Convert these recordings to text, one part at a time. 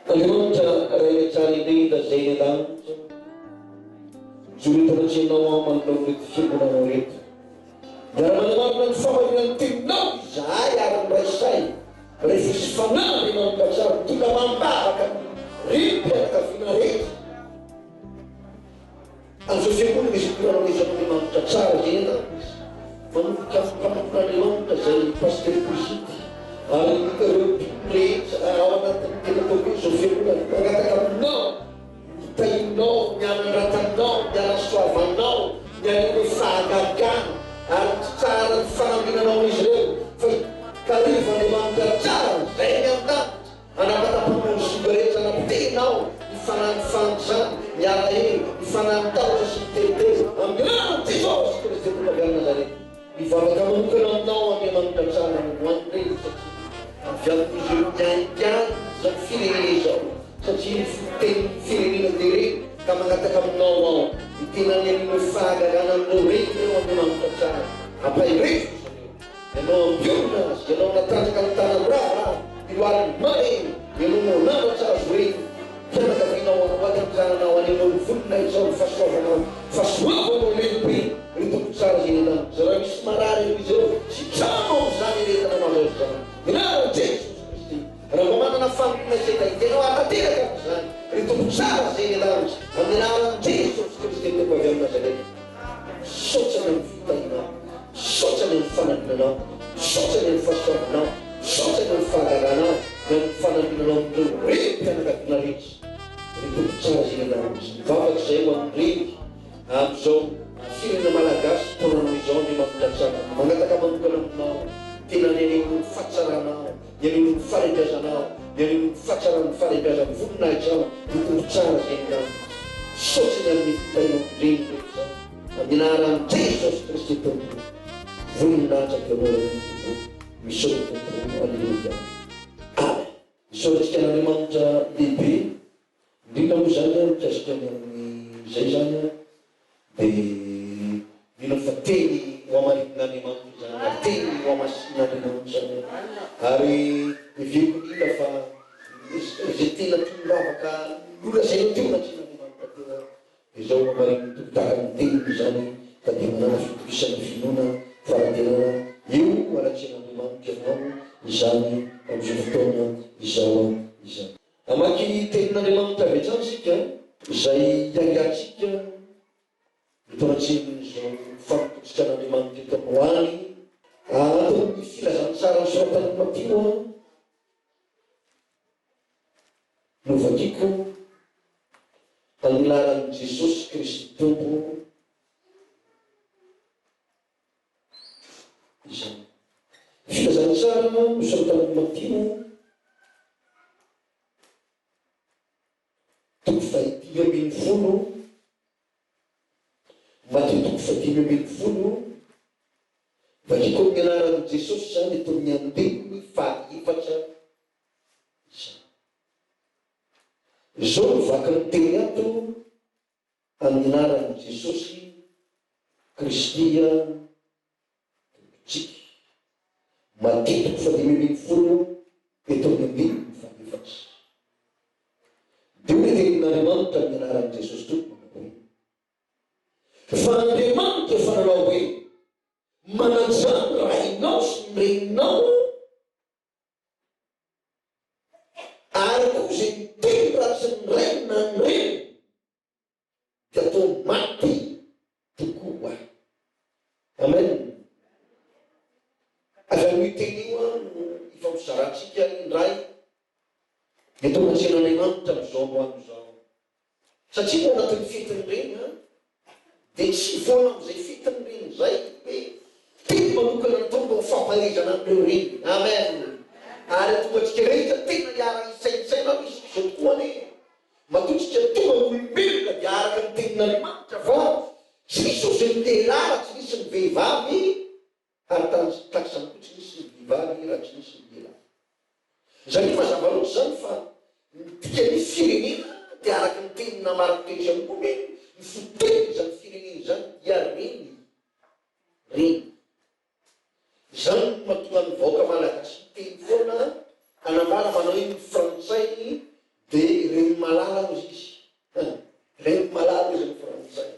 Andriamanitra Ray tsara indrindra izay any an-danitra, mijoro eto anatrehanao aho manoloana ireto fiangonanao ireto. Miara-manamarina ny fahamarinan'ny teninao izahay ary miray saina, miray fo sy fanahy Andriamanitra tsara, tonga amam-bavaka ny renim-pianakaviana rehetra. Amin'izao fiangonana izao toran'Andriamanitra tsara izay ianao manomboka amin'ny mpanompon'Andriamanitra izay Pasitera Brigitte ary ireo mpino rehetra ao anatin'ny tena atao hoe izao fiangonana mangataka aminao ny tahinao, ny hanandratanao, ny hanasoavanao, ny haneho fahagagana ary ny tsara ny fanambinanao amin'izy ireo fa karivo Andriamanitra tsara izay any an-danitra. Hanapatapaka ny zonga rehetra napotehinao, ny fanahin'ny fahantrana, ny alahelo, ny fanahin'ny tahotra sy ny teritery, amin'ny anaran'i Jesosy Kristy Tompo avy any Nazareta. Mivavaka manokana aminao Andriamanitra tsara ny ho an'ireny satria avy amin'izy ireo miainga izao firenena izao satria ny fototenin'ny firenena dia ireny ka mangataka aminao aho ny tena ny haninao fahagagana amin'ireo reny ireo Andriamanitra tsara ampaherezo ry zareo. Ianao ampiorina azy, Ianao natanjaka ny tanam-brava, ny lohaliny malemy, Ianao no nanandratra azy hoe, Fianakavianao aho, hatanjahanao any aminao ny voninahitrao, ny fahasoavanao, fahasoavanao lehibe, ry Tompo tsara izay any an-danitra. Raha misy marary amin'izy ireo, sitrano amin'izany aretina mahazo azy izany. Ny anaran'i Jesosy Kristy. Raha mba manana fanompoana sy hetaheta ianao, hahatanteraka amin'izany, ry Tompo tsara izay any an-danitra, amin'ny anaran'i Jesosy Kristy Tompo avy any Nazareta. Misaotra ny amin'ny fitahianao, misaotra ny amin'ny fanambinanao, misaotra ny amin'ny fahasoavanao, misaotra ny amin'ny fahagaganao, ny amin'ny fanambinanao amin'ireo renim-pianakaviana rehetra. Ry Tompo tsara izay any an-danitra, mivavaka izahay ho an'ny reny amin'izao firenena malagasy taonanao izao Andriamanitra tsara, mangataka manokana aminao, tena ny haneho ny fahatsaranao, ny haneho ny fahalebiazanao, ny haneho ny fahatsaran'ny fahalebiazan'ny voninahitrao, ry Tompo tsara izay any an-danitra. Misaotra ny amin'ny fitahianao ny reny rehetra amin'ny anaran'i Jesosy Kristy Tompo. Voninahitra ho anao ry Tompo. Misaotra Tompo. Aleloia. Amen. Misaotra antsika an'Andriamanitra lehibe indrindra moa izany an, mikasika ny amin'izay izany an, dia mino aho fa teny hohamarinin'Andriamanitra izany ary teny hohamasinin'Andriamanitra izany an, ary heveriko indrindra fa izay tena tonom-bavaka nolazaina teo anatrehan'Andriamanitra teo an, dia izao hohamarinin'ny Tompo tahaka ny teniny izany ka dia manana fitokisana finoana fanantenana eo anatrehan'Andriamanitra ianao izany amin'izao fotoana izao izany. Hamaky tenin'Andriamanitra avy hatrany isika izay hiaingantsika eto anatrehan'izao fanompoantsika an'Andriamanitra eto androany. Ato amin'ny filazantsara nosoratan'i Matio no vakiko amin'ny anaran'i Jesosy Kristy Tompo izany. Filazantsara nosoratan'i Matio toko fahadimy ambin'ny folo, Matio toko fahadimy ambin'ny folo, vakiko amin'ny anaran'i Jesosy izany eto amin'ny andininy fahaefatra izany. Izao no vakin'ny teny ato amin'ny anaran'i Jesosy Kristy Tompontsika. Matio toko fahadimy ambin'ny folo eto amin'ny andininy fahaefatra. Dia hoy ny tenin'Andriamanitra amin'ny anaran'i Jesosy Tompo manao hoe, Fa Andriamanitra efa nanao hoe, Manajà ny rainao sy ny reninao, ary koa izay miteny ratsy ny rainy na ny reniny dia atao maty tokoa. Amen. Avy amin'io teny io no ifampizarantsika indray eto anatrehan'Andriamanitra amin'izao androany izao. Satria ao anatin'ny fetin'ny reny an, dia tsy foana amin'izay fetin'ny reny izay hoe teny manokana nataony ho fampaherezana an'ireo reny. Amen. Ary hatonga antsika rehetra tena hiara-hisaintsaina hoe isika izao tokoa anie. Matoa tsika tonga ho olombelona dia araka ny tenin'Andriamanitra fa tsy nisy ozy ny lehilahy raha tsy nisy ny vehivavy ary tahaka izany koa tsy nisy ny vehivavy raha tsy nisy ny lehilahy. Izany hoe mazava loatra izany fa ny dikan'ny firenena dia araka ny teny nambarako tetsy ambony hoe ny fototenin'izany firenena izany dia reny, reny. Izany no mahatonga ny vahoaka malagasy miteny foana hanambara manao hoe ny frantsay. Dia reny malala hozy izy. Hein! Reny malala hozy ny frantsay.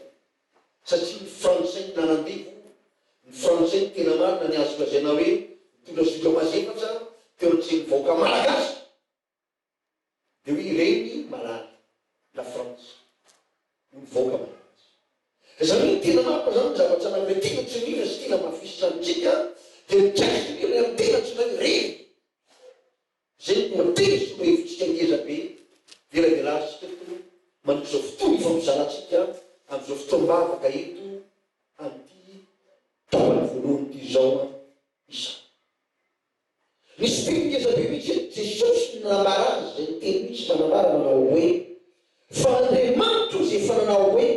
Satria ny frantsay no nanandevo, ny frantsay no tena marina ny azo lazaina hoe nitondra zoga mazefatra teo anatrehan'ny vahoaka malagasy. Dia hoy reny malala, la France, hoy ny vahoaka malagasy. Izany hoe ny tena marina izany ny zavatra anankiray tiana tsindriana sy tiana hamafisina amintsika dia mikasika indrindra ny amin'ny tena antsoina hoe reny. Izay no tonga teny sy lohahevitsika ngeza be velabelarintsika eto mandritra izao fotoana ifampizarantsika amin'izao fotoam-bavaka eto amin'ity tapany voalohany ity izao izany. Nisy teny ngeza be mihitsy eto, Jesosy no nanambara azy, izay niteny mihitsy manambara manao hoe, Fa Andriamanitra ozy efa nanao hoe,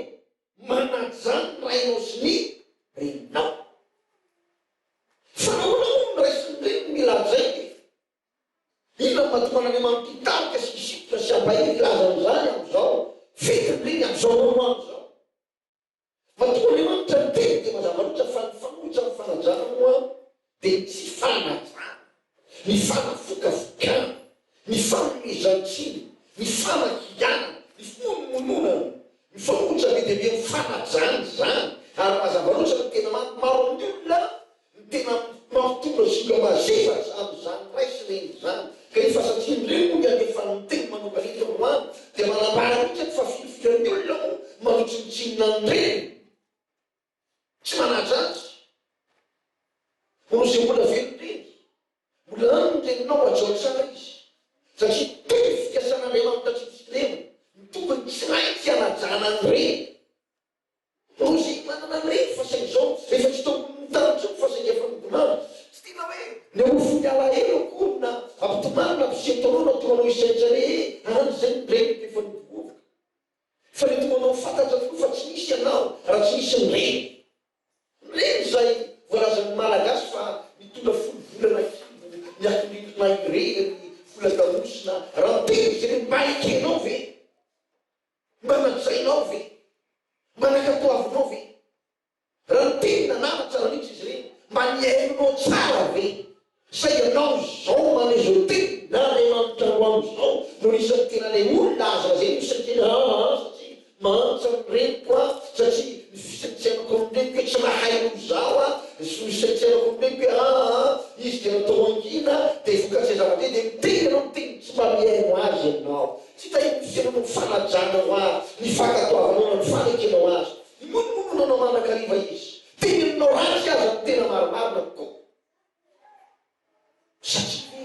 Manajà ny rainao sy ny reninao. Fa nahoana moa ny ray sy ny reny no mila hajaina e? Inona no mahatonga an'Andriamanitra hitarika sy hisintona sy hampahery hilaza an'izany amin'izao fetin'ny reny amin'izao androany izao? Matoa Andriamanitra miteny dia mazava loatra fa ny fanohitra amin'ny fanajana moa dia ny tsy fanajana, ny fanafokafokana, ny fanomezan-tsiny, ny fanakianana, ny fonomononana. Mifanohitra be dia be amin'ny fanajana izany ary mazava loatra ny tena maro amin'ny olona ny tena mampitondra zioga mazefatra amin'izany ray sy reny izany. Kanefa satria ny reny moa miantefa ny teny manokana eto androany dia manambara mihitsy eto fa firifiry ny olona moa manao tsinontsinona ny reniny. Tsy manaja azy. Manao izay mbola velon-dreny. Mbola any ny reninao hajao tsara izy. Satria teny fikasan'Andriamanitra tsy misy kilema. Ny tokony tsy maintsy hanajana ny reny. Roger manana ny reny fa saingy izao efa tsy tao amin'ny tany intsony fa saingy efa nodimandry. Tsy tena hoe ny aofon'ny alahelo akory na ampitomany na ampisento anao na tonga anao hisaintsaina hoe any izay ny reniko efa nodimovoka. Fa ny tonga anao fantatra tokoa fa tsy nisy ianao raha tsy nisy ny reny. Ny reny izay voalazan'ny Malagasy fa nitondra 10 volana kibo miakin-drindrina irery volan-damosina raha miteny izy ireny mba ekenao ve? Mba najainao ve? Mba nankatoavinao ve? Raha niteny nananatra mihitsy izy ireny, mba nihainonao tsara ve? Sa ianao izao maneho izao teny n'Andriamanitra androany izao no anisan'ny tena ilay olona azo lazaina io satria aa satria mahantra ny reniko aho, satria ny fisaintsainako amin'ny reniko hoe tsy mahay noho izaho aho, ny fisaintsainako amin'ny reniko hoe aa izy dia natao hangina dia vokatr'izay zavatra izay dia miteny ianao miteny tsy mba mihaino azy ianao. Tsy hita io ny fiainanao ny fanajanao azy, ny fankatoavanao na ny fanekenao azy. Mimonomonona anao mandrakariva izy. Teneninao ratsy aza ny tena marimarina kokoa. Satria ve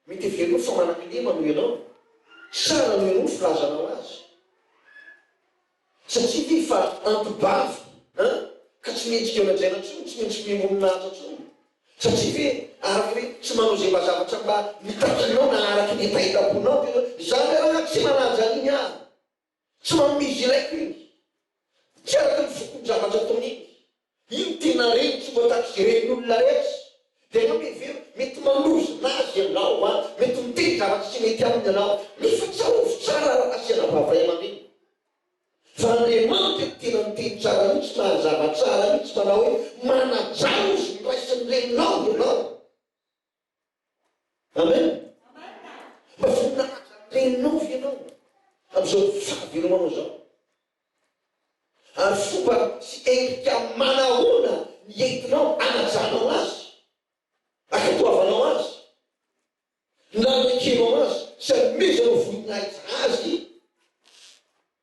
mety heverinao fa manan-kilema noho ianao? Tsara noho ianao ny filazanao azy? Satria ve efa anti-bavy an, ka tsy mendrika lazaina intsony, tsy maintsy miha-moninahitra intsony? Satria ve araka ny hoe tsy manao izay mba zavatra mba nitakianao na araka ny hetahetam-ponao dia hoe izaho ve rangahy tsy manaja an'iny aho? Tsy manome izay ilaiko iny. Tsy araka ny foko ny zavatra ataony iny. Iny tena reny tsy mba tahaka izay renin'olona rehetra. Dia ianao mihevero, mety manozona azy ianao an, mety miteny zavatra tsy mety aminy ianao, nefa tsarovy tsara raha asiana vava ray aman-dreny. Fa Andriamanitra no tena miteny tsara mihitsy, mahazava tsara mihitsy manao hoe, manajà ozy ny ray sy ny reninao ianao. Amen. Mba vonona hanaja ny reninao ve ianao amin'izao fahavelomanao izao? Ary fomba sy endrika manahoana ny entinao hanajanao azy, ankatoavanao azy, nanekenao azy sy anomezanao voninahitra azy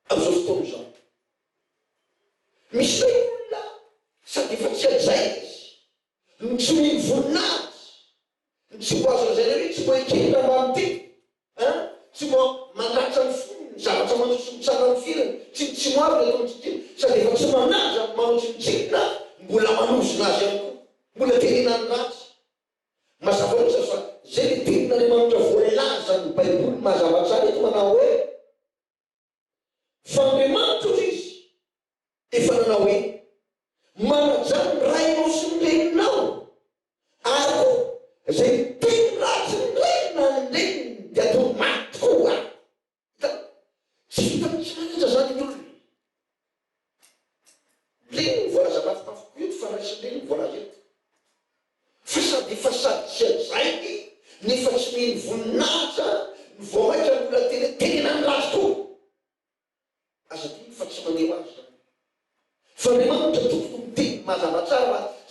amin'izao fotoana izao? Misy indray olona sady efa tsy hajaina izy no tsy omeny voninahitra, ny tsy mbo azo lazaina hoe tsy mbo ekena raha mba miteny an, tsy mbo mandratra ny fony ny zavatra manjo sy mitsara ny firany, tsinontsinoavina ataony tsy tiany, sady efa tsy manaja ny manao tsinontsinona, mbola manozona azy ihany koa, mbola tenenany ratsy. Mazava loatra fa zay le tenin'Andriamanitra voalazan'ny baiboly mazava tsara eto manao hoe, Fa Andriamanitra hozy izy efa nanao hoe, Manajà ny rainao sy ny reninao, ary koa izay miteny ratsy ny rainy na ny reniny dia atao maty koa. Hitanao? Tsy vita mihitsy manaja izany ny olona. Reny no voalaza mafimafy koa eto fa ray sy ny reny no voalaza eto. Fa sady efa sady tsy hajainy nefa tsy mino voninahitra no vao maika mbola tena tena.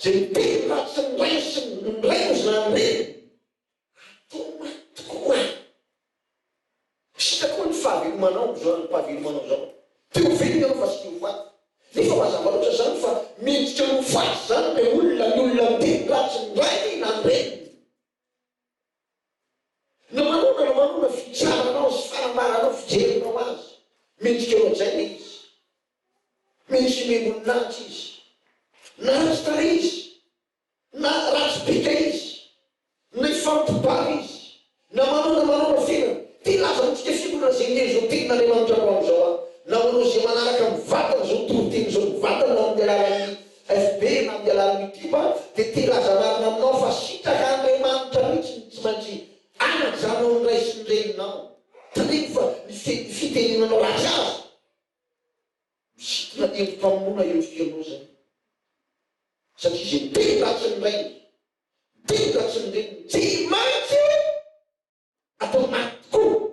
Izay miteny ratsy ny rainy sy ny rainy na ny reniny, atao maty tokoa. Sitraka koa ny fahavelomanao amin'izao androm-pahavelomanao izao. Te ho velona ianao fa tsy te ho faty. Nefa mazava loatra izany fa mendrika ny ho faty izany ilay olona, ny olona miteny ratsy ny rainy na ny reniny. Na manoana na manoana fitsaranao sy fanambaranao fijerinao azy, mendrika ho hajaina izy. Mendrika omem-boninahitra izy. Na ratsy tarehy izy, na ratsy bika izy, na hifampibara izy, na manao na manaona fiainana. Te hilaza amintsika fiangonana izay miteny izao tenin'Andriamanitra androany izao aho, na ho anao izay manaraka mivantana izao toriteny izao mivantana amin'ny alalan'ny FB na amin'ny alalan'ny YouTube dia te hilaza marina aminao fa sitrak'Andriamanitra mihitsy ny tsy maintsy anajanao ny ray sy ny reninao. Tandremo fa ny fitenenanao ratsy azy misintona endri-pamonoana eo fianao izay. Satria izay miteny ratsy ny rainy, miteny ratsy ny reniny tsy maintsy atao maty tokoa.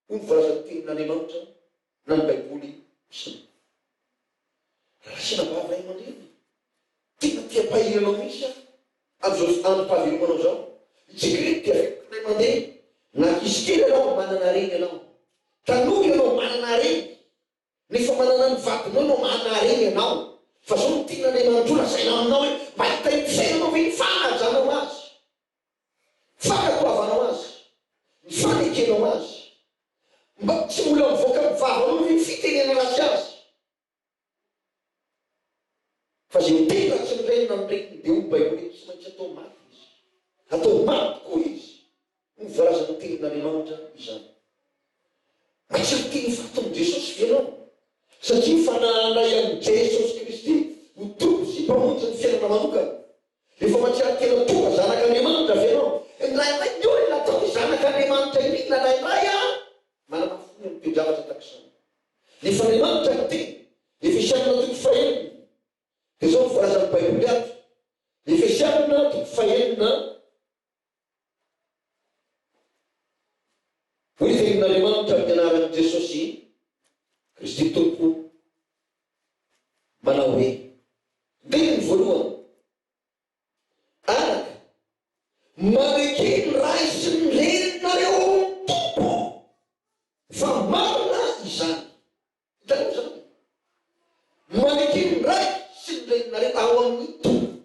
Hoy ny voalazan'ny Tenin'Andriamanitra na ny Baiboly izany. Raha asiana vava ray aman-dreny, tena te hampahery anao mihitsy aho amin'izao androm-pahavelomanao izao. Isika ireto dia ray aman-dreny, na ankizy kely ianao manana reny ianao, tanora ianao manana reny, nefa manana ny vadinao ianao manana reny ianao. Fa izao no tian'Andriamanitra holazaina aminao hoe mba hitahiry fiainanao ve ny fanajanao azy? Fankatoavanao azy, ny fanekenao azy. Mba tsy mbola mivoaka ny vavanao ve ny fitenena ratsy azy? Fa izay miteny ratsy ny rainy na ny reniny dia hoy ny Baiboly hoe tsy maintsy atao maty izy. Atao maty tokoa izy. Hoy ny voalazan'ny Tenin'Andriamanitra izany. Mba tsy miteny fatin'i Jesosy ve ianao? Satria efa nahandray an'i Jesosy Kristy ho Tompo sy Mpamonjy ny fiainana manokana. Efa mahatsiaro tena tonga zanak'Andriamanitra ve ianao? Indraindray ny olona atao hoe zanak'Andriamanitra indrindra indraindray an, manana fo ny amin'ny toe-javatra tahaka izany. Nefa Andriamanitra niteny, Efesianina toko fahenina, dia izao no voalazan'ny Baiboly ato, Efesianina toko fahenina, hoy ny tenin'Andriamanitra amin'ny anaran'i Jesosy Kristy Tompo, manao hoe, Andininy voalohany, Anaka, maneke ny ray sy ny reninareo ao amin'ny Tompo, fa marina izany. Hitanareo izany? Maneke ny ray sy ny reninareo ao amin'ny Tompo.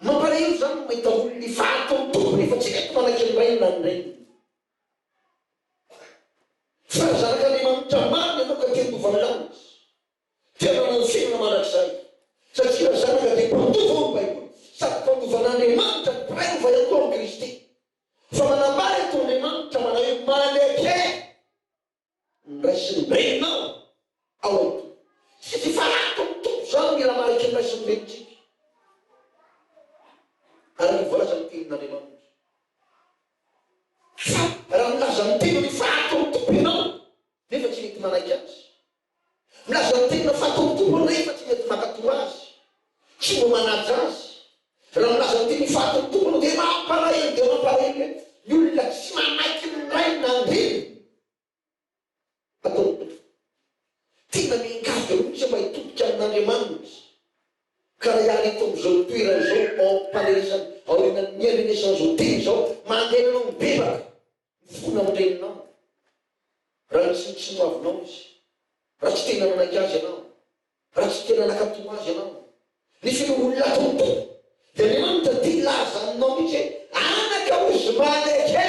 Mampalahelo izany ny mahita olona efa ato amin'ny Tompo nefa tsy mety manaiky ny rainy na ny reniny. Fa raha zanak'Andriamanitra marina ianao ka te handova ny lanitra, te hanana ny fiainana mandrakizay, satria raha zanaka dia mpandova hoy ny Baiboly, sady mpandova an'Andriamanitra no mpiray lova ihany koa amin'i Kristy. Fa manambara eto Andriamanitra manao hoe maneke ny ray sy ny reninao ao amin'ny Tompo. Tsy fifarato amin'ny Tompo izany mila manaiky ny ray sy ny renintsika. Araka ny voalazan'ny Tenin'Andriamanitra. Fa raha milaza ny tenany fa ato amin'ny Tompo ianao, nefa tsy mety manaiky Azy. Milaza ny tenany fa ato amin'ny Tompo ianao, nefa tsy mety mankatò Azy, tsy mba manaja Azy. Raha milaza ny tenany fa ato amin'ny Tompo ianao, dia mampalahelo dia mampalahelo hoe ny olona tsy manaiky ny rainy na ny reniny. Ataon'ny Tompo. Tena miangavy anao mihitsy aho mba hitodika amin'Andriamanitra. Ka raha hiala eto amin'izao toerana izao, ao am-paneresana, aorianan'ny niandrenesana izao teny izao, mandehana ianao mibebaka, mifona amin'ny reninao. Raha nitsinontsinoavinao izy, raha tsy tena nanaiky azy ianao, raha tsy tena nankatò azy ianao, nefa ianao olona ato amin'ny Tompo, dia Andriamanitra te hilaza aminao mihitsy hoe, Anaka hozy maneke!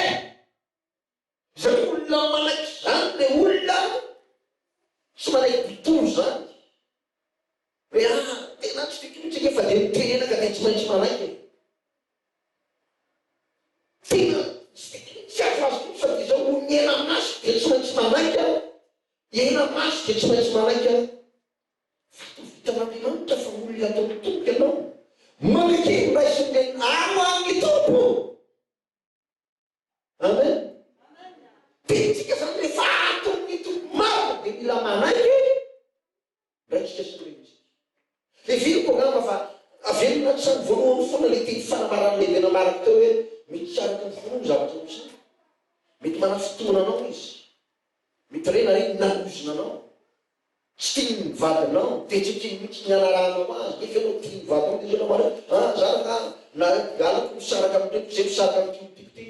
Izany olona manaiky izany le olona tsy manaiky mpitory izany hoe ah tena tsy tiako mihitsy ange fa dia mitenena ka dia tsy maintsy manaiky e. Tena tsy tiako mihitsy, tsy azoazoko mihitsy fa dia izao omena maso dia tsy maintsy manaiky aho, ena maso dia tsy maintsy manaiky aho. Fa toa vitan'Andriamanitra fa olona ataon'ny Tompo ianao. Maneke ho raisin'ny reniny ao amin'ny Tompo. Amen. Tiantsika zany rehefa ato amin'ny Tompo marina dia mila manaiky raintsika sy ny renintsika. Heveriko angamba fa averina hatrany voalohany foana ilay teny fanambarana lehibe nambarako teo hoe mety tsy araka ny finoana ny zavatra miseho. Mety manafintohina anao izy. Mety re na reny nanozona anao. Tsy tian'ny vadinao, dia tsy tiany mihitsy ny hanarahanao azy, nefa ianao tia ny vadinao, dia izy ianao manao hoe, ah, za rangaha, na aleoko misaraka amin'ireto izay misaraka amin'ity olon-tiako ity.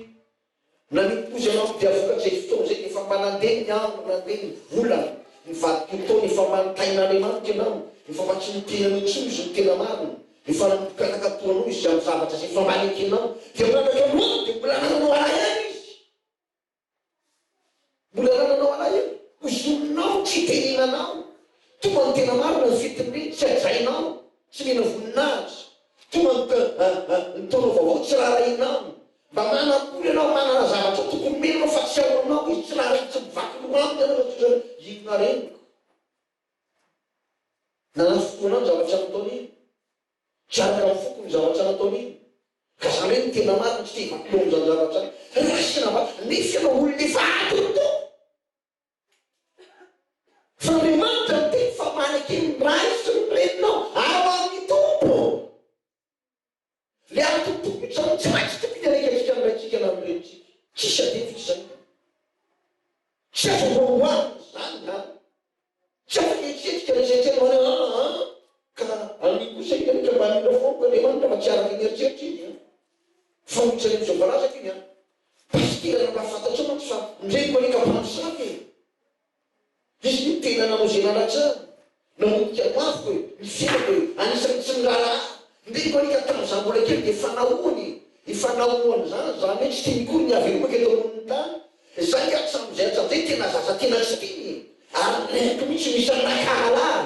Nanimpoza ianao dia vokatr'izay fotoana izay dia efa mba nandeha ny andro, nandeha ny volana, nivadika ho taona, efa mba nitahin'Andriamanitra ianao, efa mba tsy niteny anao intsony izy ny tena marina, efa nanomboka nankatò anao izy amin'ny zavatra izay efa mba nekenao, dia mandraka androany dia mbola anananao alahelo izy. Mbola anananao alahelo, hozoninao tsy itenenanao, tonga ny tena marina ny fetin'ny reny, tsy hajainao, tsy omena voninahitra, tonga ny taona vaovao tsy raharahianao, mba manam-bola ianao, manana zavatra tokony omena ianao fa tsy ao aminao izy, tsy raharahiany, tsy mivaky loha aminy ianao fa tsy ohatran'ny inona reniko. Nanafotoana ny zavatra nataony iny. Tsy araka ny foko ny zavatra nataony iny. Ka zany hoe ny tena marina tsy te hivaky loha amin'izany zavatra zany. Raisina mba nefa ianao olona efa ato ny Tompo. Fa Andriamanitra miteny fa maneke ny ray sy ny reninao ao amin'ny Tompo. Le ato ny Tompo io zany tsy maintsy tokony hanekentsika ny raintsika na ny renintsika. Tsisy adihevitra izany ka. Tsy azo amboamboarina izany an. Tsy afaka hetsehetsika ilay izay tena manao an an ka amin'iny kosa iny aloha ka mba mila fomba Andriamanitra fa tsy araka ny eritreritra iny an. Fanoitra eny amin'izao voalazako iny an. Pasitera raha mba fantatrao mantsy fa ny reniko anie ka mpamosavy e. Izy no tena nanao izay nanatrany. Namotika ny mafiko e, ny fiainako e, anisan'ny tsy niraharaha ahy. Ny reniko anie ka tamin'izaho mbola kely dia efa nahoany e, efa nahoany izany, izany hoe tsy tiany akory ny havelomako eto ambonin'ny tany. Izay ka hatramin'izay hatramin'izay tena zaza tena tsy tiany e, ary ny reniko mihitsy no isan'ny nankahala ahy.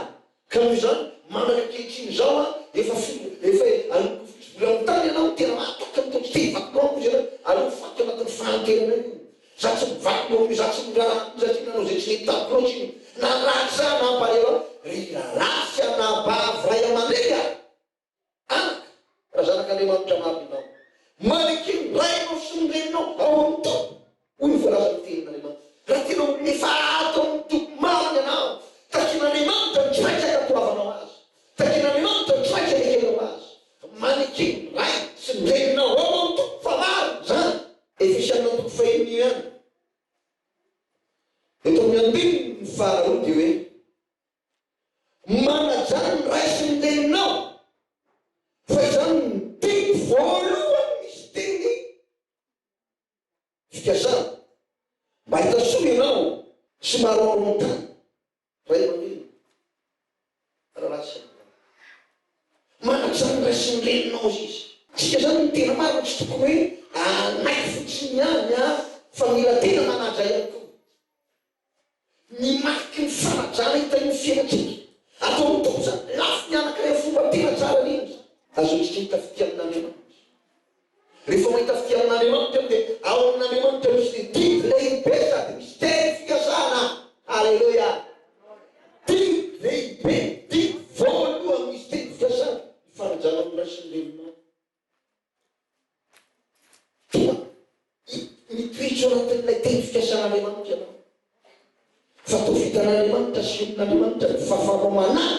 Ka noho izany, mandraka ankehitriny izao aho, efa folo, efa vola amin'ny tany ianao, tena mahataka ny toky teny vaky loha hozy ianao, aleo ho faty anatin'ny fahanterana io. Za tsy mivaky loha amin'io, za tsy miraharaha amin'io satria nanao izay tsy nety tamiko loatra io. Na ratsy aho na hampalahelo ahy, ry rahalahy sy anabavy, ray aman-dreny a! Anaka, raha zanak'Andriamanitra marina ianao, maneke ny rainao sy ny reninao ao amin'ny Tompo, hoy ny voalazan'ny Tenin'Andriamanitra. Raha tena olona efa ato amin'ny Tompo marina ianao, takin'Andriamanitra ny tsy maintsy hankatoavanao Azy, takin'Andriamanitra ny tsy maintsy hanekenao Azy. Maneke ny ray sy ny reninao ao amin'ny Tompo fa marina izany. Efesiana toko fahenina io ihany. Eto amin'ny andininy faharoa dia hoe. Manajà ny ray sy ny reninao, fa izany no didy voalohany misy teny fikasana, mba hahita soa ianao sy maro ao amin'ny tany, ray aman-dreny, rahalahy sy anabavy. Manajà ny ray sy ny reninao izy. Tsika zany ny tena marina tsy tokony hoe hanaiky fotsiny ihany fa mila tena manaja ihany koa. Ny mariky ny fanajana hita eo fiainantsika. Ataon'ny Tompo izany lafiny anankiray amin'ny fomba tena tsara indrindra. Azontsika hita fitia amin'Andriamanitra. Rehefa mahita fitia amin'Andriamanitra ianao dia ao amin'Andriamanitra misy ny didy lehibe sady misy teny fikasana. Haleloia! Didy lehibe, didy voalohany misy teny fikasana, ny fanajana ny ray sy ny reninao. Tonga mitoetra ao anatin'ilay teny fikasan'Andriamanitra ianao. Fa toa vitan'Andriamanitra sy olon'Andriamanitra ny fahafahanao manaja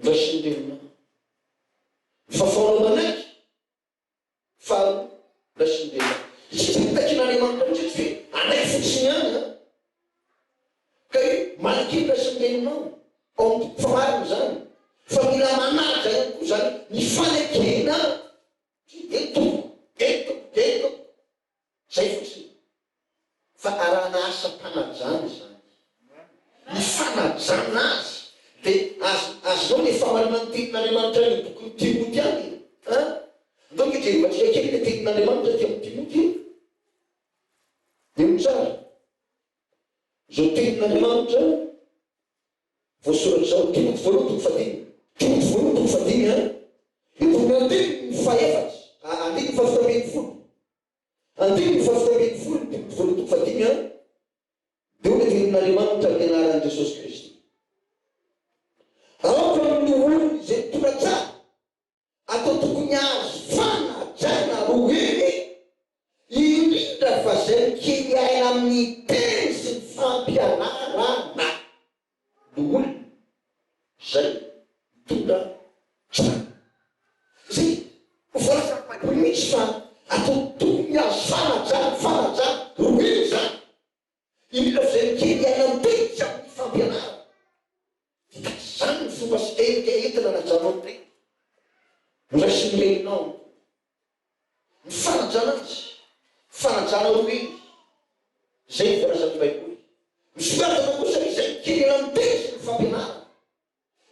ny ray sy ny reninao. Ny fahafahanao manaiky faharoa ray sy ny reninao. Isika tsy takin'Andriamanitra mihitsy tsy hoe hanaiky fotsiny ihany an. Ka hoe manaiky ny ray sy ny reninao ao amin'ny fa marina izany. Fa mila manaja ihany koa izany ny fanekena Eny tompoko, eny tompoko, eny tompoko. Zay fotsiny. Fa arahana asam-panajana izany. Ny fanajana azy dia azo azonao le famarinan'ny tenin'Andriamanitra any amin'ny bokin'i Timoty any an. Andao ange jerevantsika kely le tenin'Andriamanitra aty amin'ny Timoty e. Henoy tsara. Izao tenin'Andriamanitra Voasoratra izao, Timoty voalohany toko fahadimy, Timoty voalohany toko fahadimy an, eto amin'ny andininy fahefatra, andininy fahafito ambin'ny folo, andininy fahafito ambin'ny folo, Timoty voalohany toko fahadimy an, dia hoy ny tenin'Andriamanitra amin'ny anaran'i Jesosy Kristy, Aoka amin'ny olona izay mitondra tsara, Atao tokony azo fanajana roa heny, indrindra fa zay mikely aina amin'ny teny sy ny fampianarana loholona zay mitondra trano. Zay voalazan'ny baiboly mihitsy fa atao tokony azo fanajana fanajana roa heny zany, indrindra fa zay mikely aina amin'ny teny sy amin'ny fampianarana. ny reninao. Ny fanajana azy, fanajana ho reny, izay no voalazan'ny Baiboly. Misongadina kosa izay mikelina ny teny sy ny fampianarana.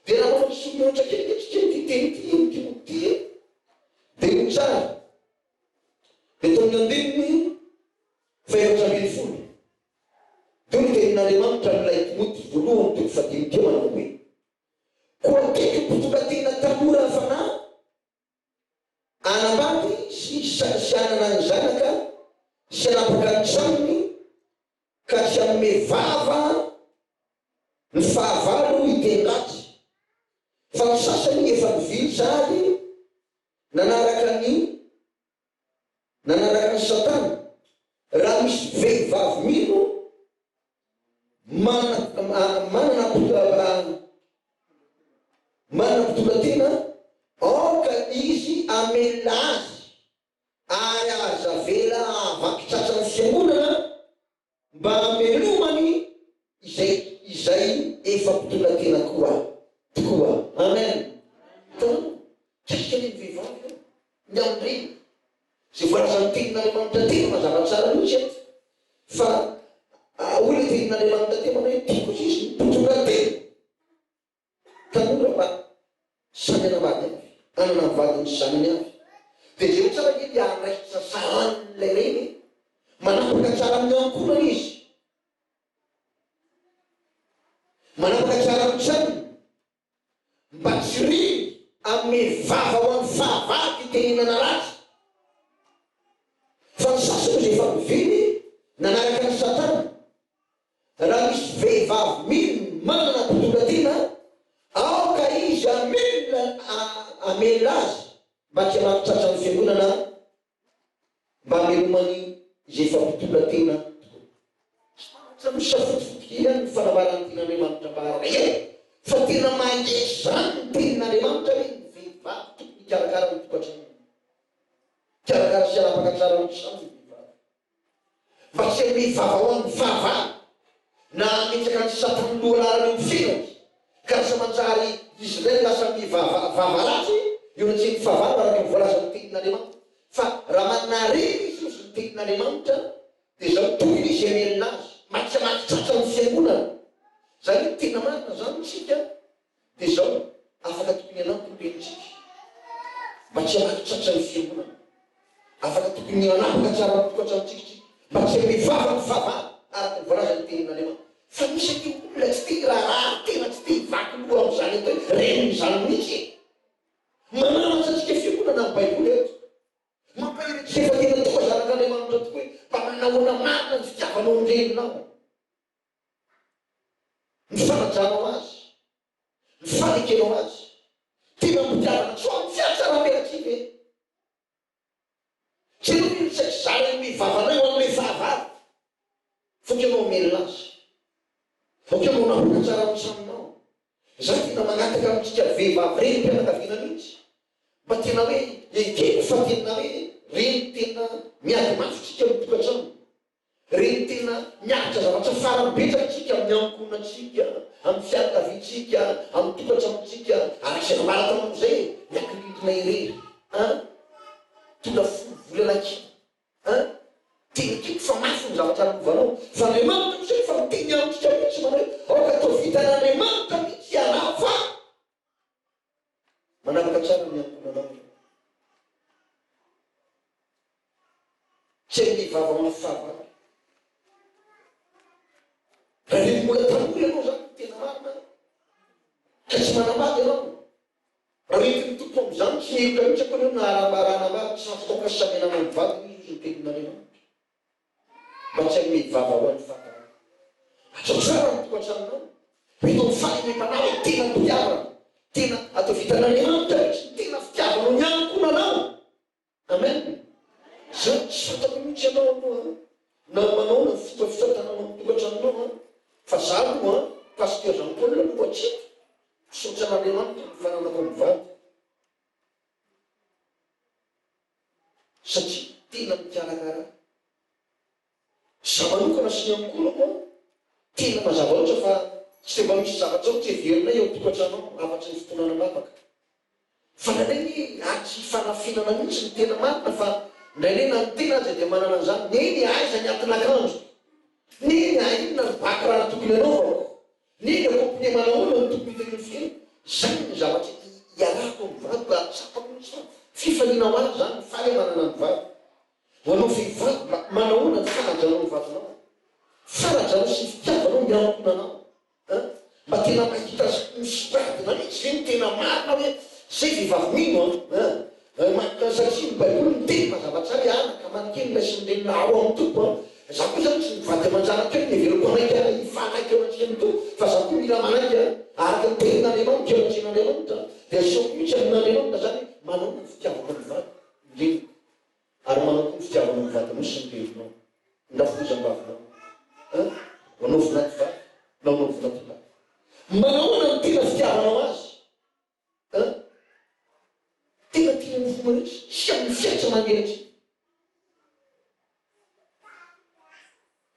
Dia raha manao soa-mihoatra kely ange tsika ity teny ity iny ity boky ity e, dia ho tsara. Eto amin'ny andininy faha-14, dia hoy ny tenin'Andriamanitra amin'ilay Timoty voalohany toko fahadimy teo manao hoe, Koa tiako ny mpitondra tena tanora fanahy hanambady sy sy hanana ny zanaka sy hanapaka ny tranony ka tsy hanome vava ny fahavalo hiteny ratsy, fa ny sasany efa nivily sahady nanaraka ny nanaraka an'i Satana. Raha misy vehivavy mino manana manana manana mpitondra tena, aoka izy hamelona azy ary aza avela hahavaky tratra ny fiangonana Mba hamelomany izay izay efa mpitondra tena koa tokoa. Amen. Hitanao? Mikasika an'iny vehivavy io, ny amin'ireny, izay voalazan'ny tenin'Andriamanitra tena mazava tsara mihitsy eto, fa hoy ilay tenin'Andriamanitra teo manao hoe tiako izy ny mpitondra tena. Tanora mba samy hanambady avy, hanana ny vadiny sy zanany avy. Dia jereo tsara ange ilay andraikitra sahanin'ilay reny e! Manapaka tsara amin'ny ankohonany izy. Manapaka tsara amin'ny tranony. Mba tsy riny hanome vava ho an'ny fahavalo fitenenana ratsy. Fa ny sasany izay efa nivily nanaraka an'i Satana. Raha misy vehivavy mino manana mpitondra tena, aoka izy hamelona hamelona azy mba tsy hamaky tratra ny fiangonana mba hamelomany izay efa mpitondra tena tokoa. Somary misafotofoto kely ihany ny fanambaran'ny tenin'Andriamanitra ambara eo fa tena mahitsy izany ny tenin'Andriamanitra hoe ny vehivavy tokony hikarakara ny tokantranony. Hikarakara sy hanapaka tsara ny tranony ny vehivavy. Mba tsy hanome vava ho an'ny fahavalo, na hametraka ny satrony lohalaharana eo amin'ny fiainany, ka lasa manjary izy indray no lasa mivava vava ratsy eo anatrehan'ny fahavalo araka ny voalazan'ny tenin'Andriamanitra. Fa raha manana reny izy hozy ny tenin'Andriamanitra, dia izao tokony izy hamelona azy, mba tsy hamaky tratra ny fiangonana. Izany hoe tena marina izany isika. Dia izao, afaka tokony hanampy ny renintsika mba tsy hamaky tratra ny fiangonana. Afaka tokony hanapaka tsara ny tokantranontsika isika mba tsy hanome vava ny fahavalo, araka ny voalazan'ny Tenin'Andriamanitra. Fa misy anie olona tsy te hiraharaha ary tena tsy te hivaky loha amin'izany atao hoe reniny izany mihitsy e! Mananatra antsika fiangonana ny Baiboly eto. Mampahery antsika fa tena tonga zanak'Andriamanitra tokoa hoe mba manahoana marina ny fitiavanao ny reninao. Ny fanajanao azy, ny fanekenao azy, tena am-pitiavana, tsy ho amin'ny fihatsaram-belatsihy ve? Tsy ianao ve no tsy haiko zara ny vavanay ho an'ilay fahavalo? Fa aoka ianao hamelona azy. Aoka ianao hanapaka tsara ny tranonao. Za tena mangataka amintsika vehivavy renim-pianakaviana mihitsy, mba tena hoe ekeko fa tena hoe reny tena miady mafy tsika amin'ny tokantrano. Reny tena miaritra zavatra farany betsaka tsika amin'ny ankohonantsika, amin'ny fianakaviantsika, amin'ny tokantranontsika, araka izay nambara taminao izay e, miankirindrina irery an, tonga folo volana kely an, tena tiako fa mafy ny zavatra lalovanao, fa Andriamanitra kosa efa miteny amintsika mihitsy manao hoe aoka atao vitan'Andriamanitra mihitsy ianao fa. Manapaka tsara ny ankohonanao ianao. Tsy amin'ny vava mafy fahavalo. Raha reny mbola tanora ianao izany no tena marina ka tsy manambady ianao. Raha entin'ny Tompo amin'izany tsy heloka mihitsy akory ianao na raha hanambady tsy azo atao ka samy hanana ny vadiny izy hoy ny tenin'Andriamanitra. Mba tsy hanome vava ho an'ny fahavalo. Atao tsara ny tokantranonao. Mety ho fahalemem-panahy hoe tena am-pitiavana. Tena atao vitan'Andriamanitra mihitsy ny tena fitiavanao ny ankohonanao. Amen. Za tsy fantako mihitsy ianao aloha na manao na fomba fitantananao ny tokantranonao an, fa za aloha an, Pasteur Jean Paul aloha hatreto, misaotra an'Andriamanitra ny fananako ny vady. Satria tena mikarakara ahy. Za manokana sy ny ankohonako an, tena mazava loatra fa tsy dia mba misy zavatra tsy heverinay ao an-tokantrano ao afa-tsy ny fotoana anam-bavaka. Fa indraindray anie ary tsy ifanafinana mihitsy ny tena marina fa indraindray na ny tena aza dia manana an'izany, neny aiza ny atin'akanjo? Neny a inona ny ba kiraro tokony anaovako? Neny a complet manahoana no tokony hitako ny fiainako? Zany ny zavatra iarahako amin'ny vadiko ary tsapako mihitsy fa fifaliana ho ahy zany, faly aho manana ny vadiko. Ho anao vehivavy mba manahoana ny fanajanao ny vadinao? Fanajanao sy ny fitiavanao ny ankohonanao? An! Mba tena mahita misongadina mihitsy ve ny tena marina hoe zay vehivavy mino an! An! An! Satria ny baiboly miteny mazava tsara hoe anaka mankeny ray sy ny renina ao amin'ny Tompo an! Za koa zany tsy mivady aman-janako eo ny heveriko hanaiky ahy hifanaiky eo anatrehan'ny Tompo fa za koa mila manaiky an! Araka ny tenin'Andriamanitra eo anatrehan'Andriamanitra dia asehoko mihitsy amin'Andriamanitra zany hoe manahoana ny fitiavako ny vadiko, ny reniko. Ary manao koa ny fitiavanao ny vadinao sy ny reninao, ny rafozam-bavinao, an, manao vinaty vavy na manao vinaty lahy. Manahoana no tena fitiavanao azy, an? Tena tianao fo mihitsy sy amin'ny fiaintsy maniratsy.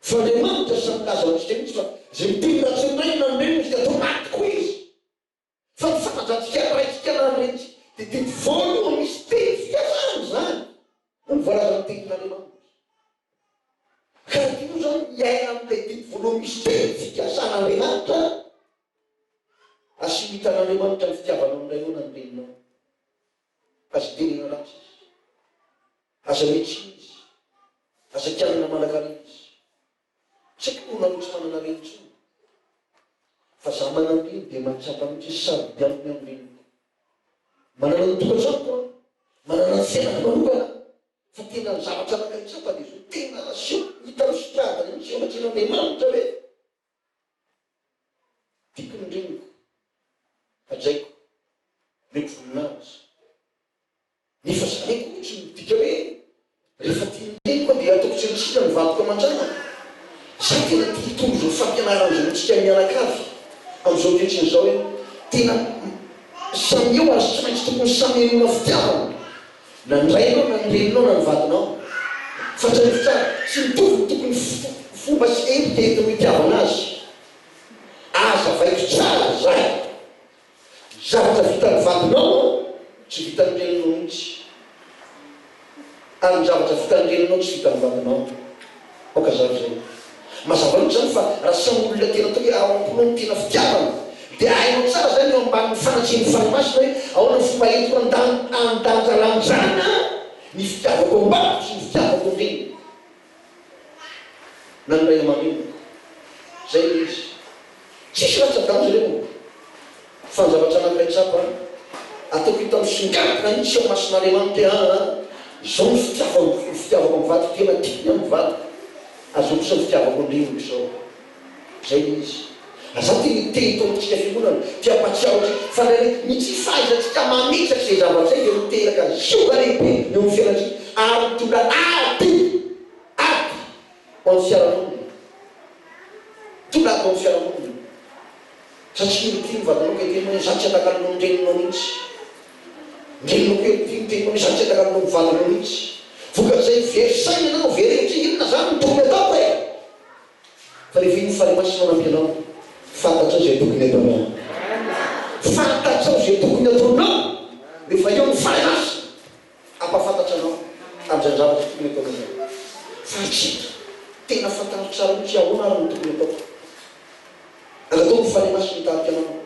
Fa Andriamanitra samy milaza amintsika mihitsy fa izay miteny ratsy ny rainy na ny reniny izy dia atao maty koa izy. Fa ny fanandratsika ny raintsika na ny renintsika dia didy voalohany misy teny fikasana izany, hoy ny voalazan'ny Tenin'Andriamanitra. Ka raha tianao izany hiaina amin'ilay didy voalohany misy teny fikasan'Andriamanitra, asio hitan'Andriamanitra ny fitiavanao ny rainao na ny reninao. Aza tenena ratsy izy. Aza mitsiny izy. Aza kianina manankarena izy. Tsy haiko moa nareo tsy manana reny intsony fa za manan-dreny dia mahatsapa mihitsy hoe sarobidy amiko ny amin'ny reniko. Manana ny tokantranoko aho, manana ny fiainako manokana fa tena ny zavatra anankiray tsapa dia izao tena aseho hita misongadina mihitsy eo anatrehan'Andriamanitra hoe tiako ny reniko, hajaiko, omeko voninahitra. Nefa zany akory tsy midika hoe rehefa tia ny reniko aho dia ataoko tsinontsinona ny vadiko aman-janako. Za tena te hitory izao fampianarana izao amintsika mianakavy amin'izao ankehitriny izao hoe tena samy eo ary tsy maintsy tokony samy hanehoana fitiavana na ny rainao na ny reninao na ny vadinao. Fa tsarovy tsara, tsy mitovy ny tokony fomba sy endrika entinao hitiavana azy. Azavaiko tsara izay. Ny zavatra vitan'ny vadinao tsy vitan'ny reninao mihitsy. Ary ny zavatra vitan'ny reninao tsy vitan'ny vadinao. Aoka hazava izay. Mazava loatra izany fa raha samy olona tena atao hoe ao am-ponao ny tena fitiavana dia hainao tsara izany eo ambanin'ny fanatrehan'ny Fanahy Masina hoe ahoana ny fomba entiko handanjalanjana ny fitiavako am-badiko sy ny fitiavako ny reniko. Na ny ray aman-dreniko. Zay ilay izy. Tsisy latsa-danja ireo. Fa ny zavatra anankiray tsapa, ataoko hita misongadina mihitsy eo imason'Andriamanitra hoe aa, izao ny fitiavako, ny fitiavako ny vadiko, tena tiako ny amin'ny vadiko, ary izao kosa ny fitiavako ny reniko izao. Zay ilay izy. Ary za te te hitaona antsika fiangonana, te hampahatsiaro antsika fa indraindray ny tsy fahaizantsika mametraka izay zavatra izay dia miteraka zioga lehibe eo amin'ny fiainantsika ary mitondra ady, ady ho an'ny fiarahamonina. Mitondra ady ho an'ny fiarahamonina. Satria ry ity ny vadinao ka hiteny hoe za tsy atakalonao ny reninao mihitsy. Ny reninao koa ry ity miteny hoe za tsy atakalonao ny vadinao mihitsy. Vokatr'izay very saina ianao, very hevitra, inona zany no tokony ataoko e? Fa rehefa iny Fanahy Masina manampy anao, fantatrao izay tokony ataonao. Fantatrao izay tokony ataonao rehefa eo ny Fanahy Masina hampahafantatra anao amin'izany zavatra tokony ataonao izany. Fa hatreto, tena fantaro tsara mihitsy ahoana ary no tokony ataoko. Angataho ny Fanahy Masina hitarika anao.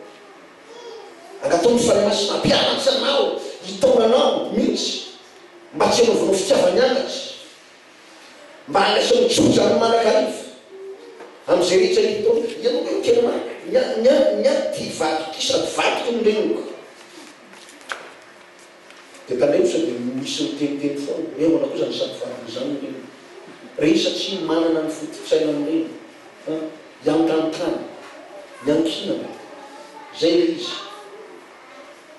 Angataho ny Fanahy Masina hampianatra anao, hitaona anao mihitsy mba tsy hanaovanao fitiava-miangatra. Mba handraisany tsotra ny manakariva amin'izay rehetra hita eo. Ianao ve tena ma, ny ahy, ny ahy, ny ahy ity vadiko ity sady vadiko ny reniko. Dia tandremo sao dia misy miteniteny foana hoe ahoana koa izany sady vadiny izany ny reniny. Reny satria manana ny foto-pisainan'ny reny an, iantantana, iankinana, izay ilay izy.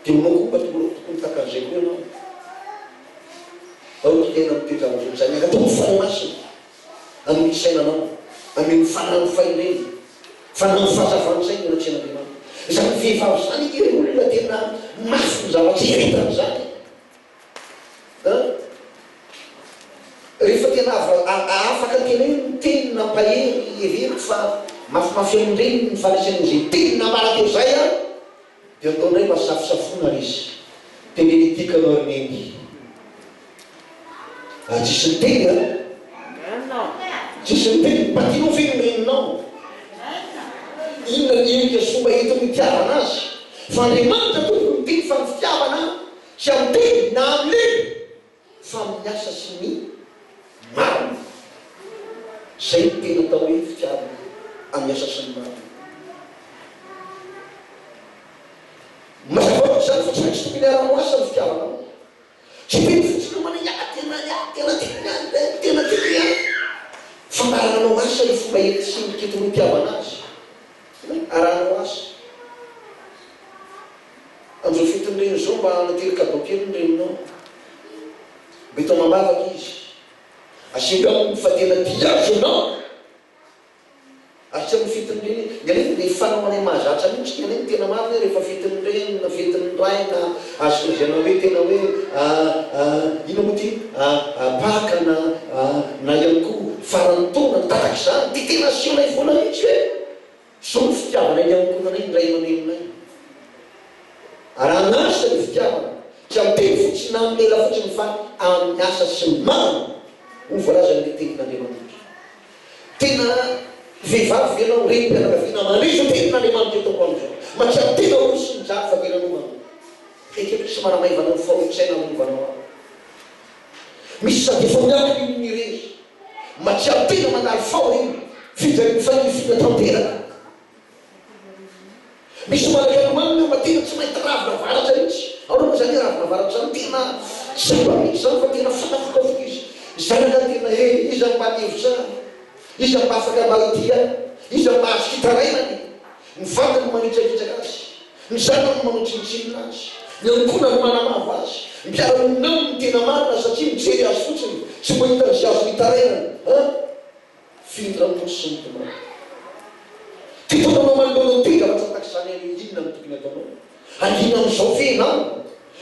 Dia honao koa mba tokony tahaka an'izay koa ianao. Aoka hiaina amin'ny toe-javatra izany. Angataho ny Fanahy Masina amin'ny fisainanao, ameo ny fanahin'ny fahendrena, fanahin'ny fahazavan-tsaina eo anatrehan'Andriamanitra. Izany vehivavy izany ity ry olona tena mafy ny zavatra irehetany izany an! Rehefa tena afaka tena hoe miteny nampahery heveriko fa mafimafy amin'ireny ny fandraisany an'izay teny nambara teo izay an! Dia atao indray mba safosafoana ary izy. Teneno ity ka anao ry Neny. Ary tsisy niteny an! Tsisy niteny. Mba tianao ve ny reninao? Inona ny endrika sy fomba entiny hitiavana azy? Fa Andriamanitra Tompo niteny fa ny fitiavana tsy amin'ny teny na amin'ny lela fa amin'ny asa sy ny marina. Izay no tena atao hoe fitiavana amin'ny asa sy ny marina. Mazava loatra izany fa tsy maintsy tokony hiara-miasa ny fitiavanao. Tsy teny fotsiny io manao ya tena ya tena tiako ny ahy eh, tena tiako ny ahy. Fa mba arahanao asa io fomba ety sy ny tokony hitiavana azy. Arahanao asa. Amin'izao fetin'ny reny izao mba hanatero cadeau kely ny reninao. Mba eto amam-bavaka izy. Aseho aminy fa tena tia azy ianao. Ary tsy amin'ny fetin'ny reny, ny anay dia fanao anay mahazatra mihitsy, ny anay ny tena marina hoe rehefa fetin'ny reny na fetin'ny ray na azo lazaina hoe tena hoe inona moa ity Paka na na ihany koa faran'ny taona ny tatak'izany dia tena asehonay foana mihitsy hoe izao ny fitiavanay ny ankohonanay ny ray aman-dreninay. Arahan'asa ny fitiavana, tsy amin'ny teny fotsiny na amin'ny lela fotsiny fa amin'ny asa sy ny marina, hoy ny voalazan'ilay tenin'Andriamanitra. Tena vehivavy ve ianao, renim-pianakaviana mandre izao tenin'Andriamanitra eto ambonin'izao? Mahatsiaro tena ho sy mijaly fa deranovana. Ekeko tsy manamaivana ny fahorian-tsaina anovanao ahy. Misy sady efa miankina iny irery. Mahatsiaro tena mandalo fahoriana, fijalian'ny fanirifiana tanteraka. Misy malahelo aminy fa tena tsy mahita ravina varatra mihitsy. Ahoana moa izany hoe ravina varatra izany? Tena simba mihitsy izany fa tena fanafokafoka izy. Zanaka tena he, iza no mba nihevitra ahy? Iza no mba afaka mba hitia ahy? Iza no mba azoko itarainana e? Ny vadiny no manitsakitsaka azy, ny zanany no manao tsinontsinona azy, ny ankohonany no manamavo azy, ny mpiara-monina aminy no tena marina satria mijery azy fotsiny, tsy mahita an'izay azony itarainana. An! Findra-po sy ny tomany. Ty taonanao manoloana ny tena raha tsy atak'izany any inona no tokony ataonao? Hangina amin'izao ve ianao?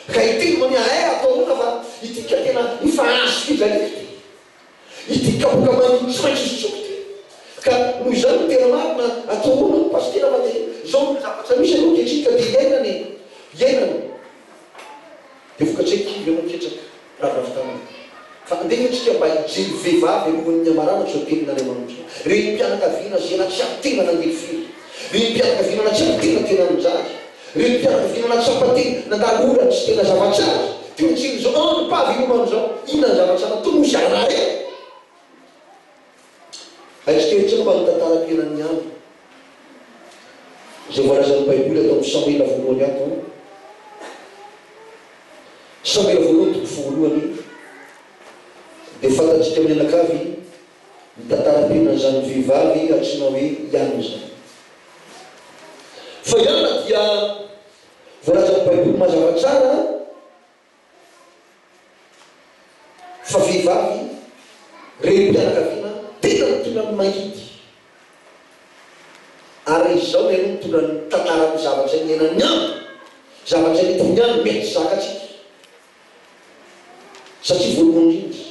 Ka hiteny mania eh atao ahoana fa ity ka tena efa azo fijaliana ity. Ity kapoka mangidy tsy maintsy sotroiko ity. Ka noho izany ny tena marina atao ahoana hoy pasitera fa dia izao no zavatra misy aloha ankehitriny ka dia iainana e! Iainana. Dia vokatr'izay kivy ianao ketraka raha avy taminy. Fa andeha anie tsika mba hijery vehivavy alohan'ny hamarana izao tenin'Andriamanitra. Renim-pianakaviana izay nahatsiaro tena nangirifiry. Renim-pianakaviana nahatsiaro tena tena nijaly. Renim-pianakaviana nahatsapa tena nandalo olana sy tena zava-tsarotra. Teo an-tsirin'izao androm-pahavelomana izao, inona ny zavatra nataony hoy Zanahary? Aitrikely tsara ny tantaram-piainan'i Ana, izay voalazan'ny Baiboly ato amin'ny Samoela voalohany ato. Samoela voalohany toko voalohany dia fantatsika mianakavy ny tantaram-piainan'izany vehivavy antsoina hoe i Ana izany. Fa i Ana dia voalazan'ny Baiboly mazava tsara Fa vehivavy, renim-pianakaviana, tena mitondra ny mangidy. Ary izao ianao mitondra ny tantaran'ny zavatra niainan'ny andro, zavatra nentin'ny andro mety zakantsika. Satria voalohany indrindra,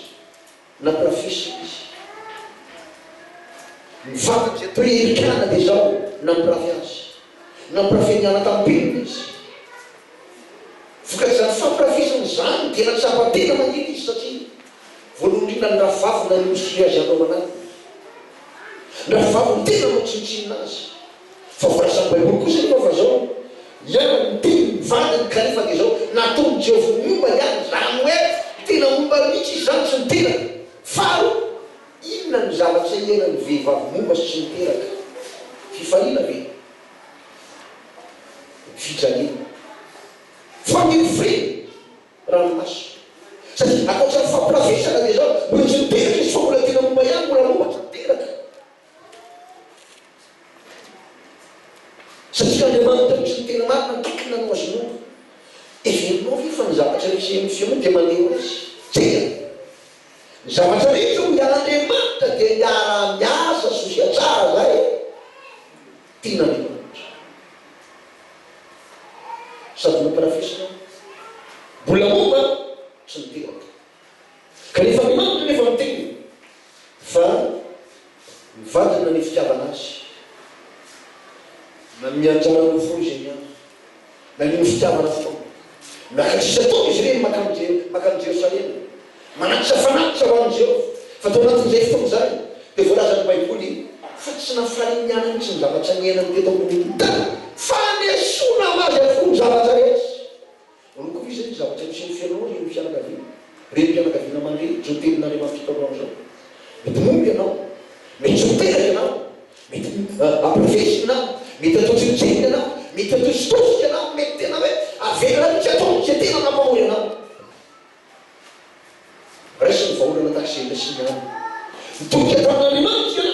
Nampirafesina izy. Ny vadiny izay atao hoe Elkana dia izao, nampirafy azy. Nampirafy an'i Hana tamin'ny penina izy. Vokatr'izany fampirafesana izany dia nahatsapa tena mangina izy satria voalohany indrindra ny rahavaviny nanosy azy hanao manaraka. Ny rahavaviny tena nanao tsinontsinona azy. Fa voalazan'ny Baiboly kosa anefa fa izao, Hiana no teny ny vadiny kanefa dia izao, nataon'i Jehovah momba ihany, izany hoe tena momba mihitsy izy izany tsy niteraka. Faharoa, inona no zavatra iainan'ny vehivavy momba sy tsy niteraka? Fifaliana ve? Fijaliana. Fangirifiriana? Ranomaso. Satria ankoatra ny fampirafesana dia izao, mbola tsy niteraka izy fa mbola tena momba ihany, mbola momba tsy niteraka. Satria Andriamanitra mihitsy no tena marina, mitokona no azonao. Heverinao ve fa ny zavatra rehetra eo amin'ny fiainana dia maneho azy? Tsia! Ny zavatra rehetra hoy Andriamanitra dia miara-miasa sosia tsara izay tian'Andriamanitra. Sady nampirafesina, mbola momba tsy niteraka. Kanefa Andriamanitra anefa miteny fa ny vadiny naneho fitiavana azy, nanome anjara nofo izy ny andro, naneho fitiavana foana. Miakatra isan-taona izy ireny mankany Jerosalema. Manatitra fanatitra ho an'i Jehovah. Fa tao anatin'izay fotoana izay, dia voalazan'ny Baiboly fa tsy nafalian'i Ana mihitsy ny zavatra niainany teto ambonin'ny tany, fa nesoina ho azy avokoa ny zavatra rehetra. Ahoana koa ve izay ny zavatra miseho amin'ny fiainanao, renim-pianakaviana? Renim-pianakaviana mandre izao tenin'Andriamanitra eto androany izao. Mety momba ianao, mety tsy ho teraka ianao, mety amporofesina ianao, mety atao tsinontsinona ianao, mety atositosika ianao, mety tena hoe avela mihitsy atao izay tena mampahory anao. Raiso ny vahaolana tahaka izay nasiany any. Nitodika tamin'Andriamanitra i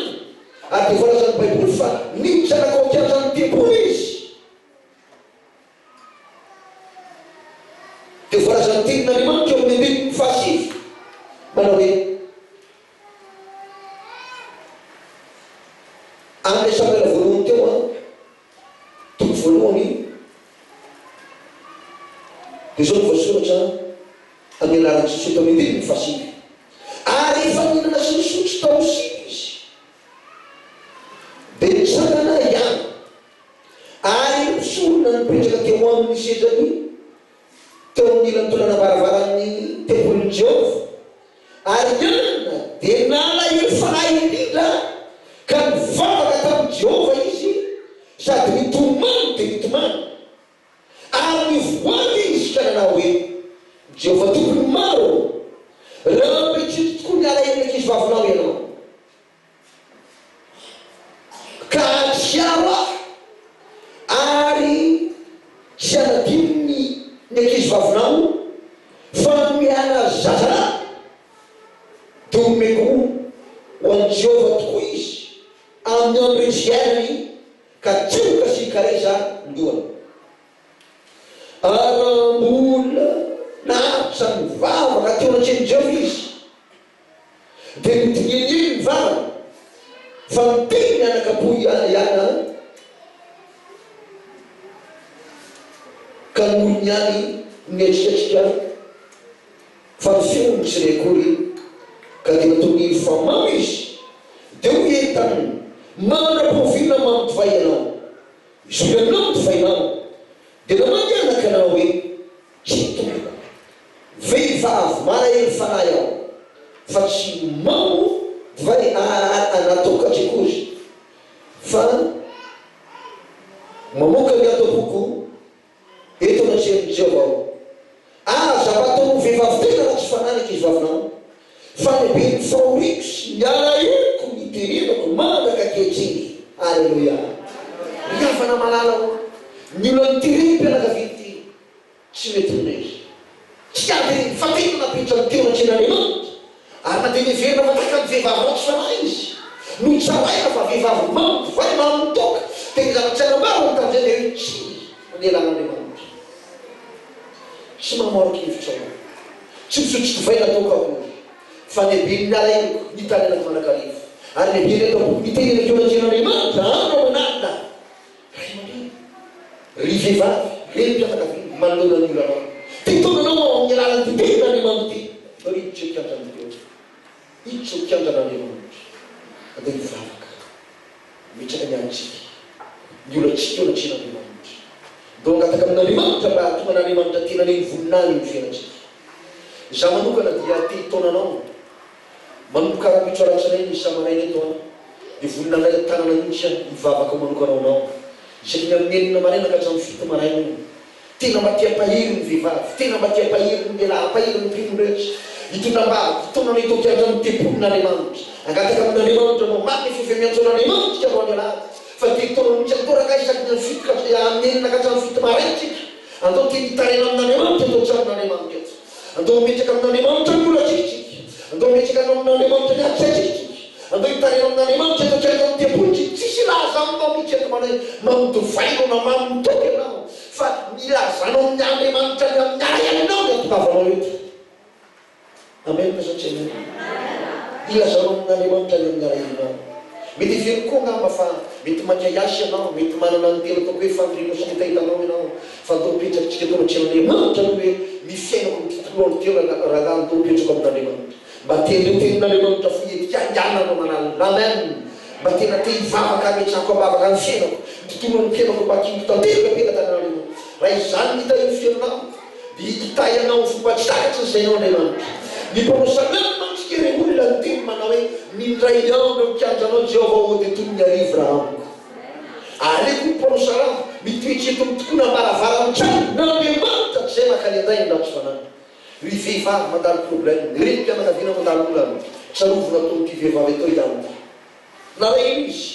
Ana, ary dia voalazan'ny Baiboly fa niditra nankao an-kianjan'ny tempoly izy. Dia voalazan'ny Tenin'Andriamanitra eo amin'ny andininy fahasivy, manao hoe, Amin'ilay Samoela voalohany teo an, toko voalohany, dia izao no voasoratra amin'ny anaran'i Jesosy eto amin'ny andininy fahasivy, Ary efa nihinana sy nisotro tao Silo izy, dia nitsangana ihany. Ary ny mpisorona nipetraka teo amin' ny sezany teo amin' ny ilan'ny tolanam-baravaran' ny tempolin' i Jehovah. Ary i Ana dia nalahelo fanahy indrindra ka nivavaka tamin' i Jehovah izy sady nitomany dia nitomany. Ary nivoady izy ka nanao hoe, Jehovah Tompon' ny maro ô, raha mampitsinjo tokoa ny alahelon' ny ankizivavinao Ianao, Ka hahatsiaro ahy ary tsy hanadino ny ny ankizivavinao fa miala zazalahy dia homeko ho an'i Jehovah tokoa izy amin'ny andro rehetra iainany ka tsy ho kasihin-kareza ny lohany. Ary raha mbola naharitra nivavaka teo anatrehan'i Jehovah izy, Dia nodinihin'ily ny vavany, fa niteny ny anakam-po i Ana, ka ny molony ihany no nihatsikatsika, fa ny feony tsy re akory, ka dia nataon'i Ely fa mamo izy. Dia hoy Ely taminy, Mandra-pahoviana mamo divay ianao? Mizory aminao ny divainao. Dia namaly Ana ka nanao hoe, Tsia tompoko, vehivavy malahelo fanahy aho, fa tsy mamo divay natoka tsy akory, fa mamoaka ny ato am-poko eto anatrehan'i Jehovah aho. Aza mba ataonao vehivavy tena ratsy fanahy ny ankizivavinao, fa lehibe ny fahoriako sy ny alaheloko niterenako mandraka ankehitriny. Aleloia! Ry havana malala ô, ny olan'ity renim-pianakaviana ity, Tsy mety ho resy. Tsy ady ny fatena napetrany teo anatrehan'Andriamanitra, ary na dia neverina fa tahaka ny vehivavy ratsy fanahy izy, notsaraina fa vehivavy mamo divay, mamo toaka, dia ny zavatra nambarany tamin'izay dia hoe tsy mamela an'Andriamanitra. Tsy mamo araka hevitra aho, tsy misotro divay na toaka akory, fa lehibe ny alaheloko, ny talenako mandrakariva, ary lehibe ny ato am-poko mitenenako eo anatrehan'Andriamanitra andro aman'alina. Ray aman-dreny, ry vehivavy, renim-pianakaviana, manoloana ny olanao. Te hitaona anao aho amin'ny alalan'ity tenin'Andriamanitra ity. Ndao hiditra eo kianjan'i Jehovah. Hiditra eo kianjan'Andriamanitra. Andeha hivavaka. Hametraka ny alintsika, ny olantsika eo anatrehan'Andriamanitra. Ndao hangataka amin'Andriamanitra mba hahatonga an'Andriamanitra tena haneho ny voninahiny amin'ny fiainantsika. Izaho manokana dia te hitaona anao. Manomboka rahampitso alatsinainy isa-maraina eto aho dia vonona handray an-tanana mihitsy aho hivavaka ho manokana ho anao. Isaky ny amin'ny enina maraina ka hatramin'ny fito maraina io. Tena mba te hampahery ny vehivavy, tena mba te hampahery ny lehilahy, hampahery ny mpino rehetra. Hitondra am-bava, hitaona anao eto an-kianjan'ny tempolin'Andriamanitra. Hangataka amin'Andriamanitra anao, marina efa efa miantso an'Andriamanitra isika androany alahady, fa te hitaona anao mihitsy antoraka isaky ny amin'ny fito ka amin'ny enina ka hatramin'ny fito maraina isika. Andao teny hitaraina amin'Andriamanitra eto an-tranon'Andriamanitra eto. Andao hametraka amin'Andriamanitra ny olantsika isika. Andao hametraka amin'Andriamanitra ny adintsika isika. Andao hitaraina amin'Andriamanitra eto an-kianjan'ny tempoly isika. Tsisy hilaza aminao mihitsy eto manao hoe mamo divay ianao na mamo toaka ianao, fa ilazanao amin'ny Andriamanitra ny amin'ny alahelonao ny hatongavanao eto. Amen sa tsy amen? Ilazanao amin'Andriamanitra ny amin'ny alahelonao. Mety heveriny koa angamba fa mety mainka hiasa ianao, mety manana ny tena ataoko hoe fanirianao sy ny hetahetanao ianao, fa ndao apetrakintsika eto anatrehan'Andriamanitra aloha hoe ny fiainako amin'ity tontolo andro ity rahalahy ndao apetrako amin'Andriamanitra. Mba te handre tenin'Andriamanitra fohy hevitra ahy hiala anao manalina. Amen! Mba tena te hivavaka hametrahako am-bavaka ny fiainako, ny tontolo androm-piainako mba hakingo tanteraka am-pelatanan'Andriamanitra. Raha izany no hitahian'ny fiainanao. Dia hitahy anao amin'ny fomba tsy takatry ny sainao Andriamanitra. Ny mpanao salamo mantsy kere olona niteny manao hoe, Ny indray andro eo an-kianjanao Jehovah ô dia toy ny arivo raha amiko. Aleoko ny mpanao salamo mitoetra eto amin'ny tokonam-baravaran'ny tranon'Andriamanitra toy izay maka ny an-drainy ratsy fanahy. Ry vehivavy mandalo problème, ry renim-pianakaviana mandalo olana, tsarovy nataon'ity vehivavy atao ihany ity. Nalahelo izy.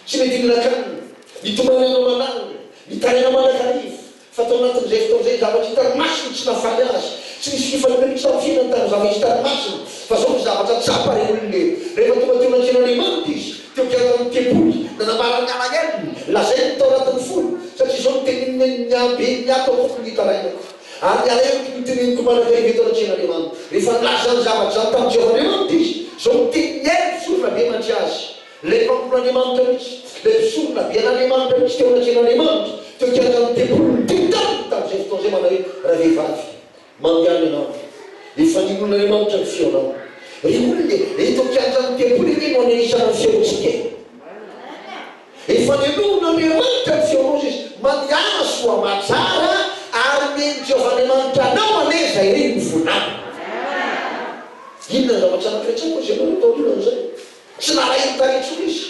Tsy mety mihinan-kanina, mitomany andro aman'alina, mitaraina mandrakariva, fa tao anatin'izay fotoana izay ny zavatra hitany masony tsy nahafaly azy. Tsy nisy fifaliana mihitsy tamin'ny fiainany tamin'ny zavatra hitany masony, fa izao ny zavatra tsapa ry olona e! Rehefa tonga teo anatrehan'Andriamanitra izy, teo an-kianjan'ny tempoly, nanambara ny alahelony, lazainy ny tao anatin'ny fony, satria izao no teniny, Ny abe ny ato am-poko no itarainako, ary ny alaheloko no teneniko mandrakariva eto anatrehan'Andriamanitra. Rehefa nilaza izany zavatra izany tamin'i Jehovah Andriamanitra izy, izao no tenin'i Ely mpisorona be mantsy azy, Ilay mpanompon'Andriamanitra mihitsy, ilay mpisorona be an'Andriamanitra mihitsy teo anatrehan'Andriamanitra, teo an-kianjan'ny tempoly, niteny taminy tamin'izay fotoana izay manao hoe, Ravehivavy, mandehana ianao, efa ninoan'Andriamanitra ny feonao. Ry olona e, eto an-kianjan'ny tempoly anie no anenisana ny feontsika e! Efa ninoan'Andriamanitra ny feonao izy, mandehana soa aman-tsara, ary nomen'i Jehovah Andriamanitra anao anie izay reny ny fonao. Inona ny zavatra anankiray tsapa izay manao taorianan'izay? Tsy nalahelo tarehy intsony izy.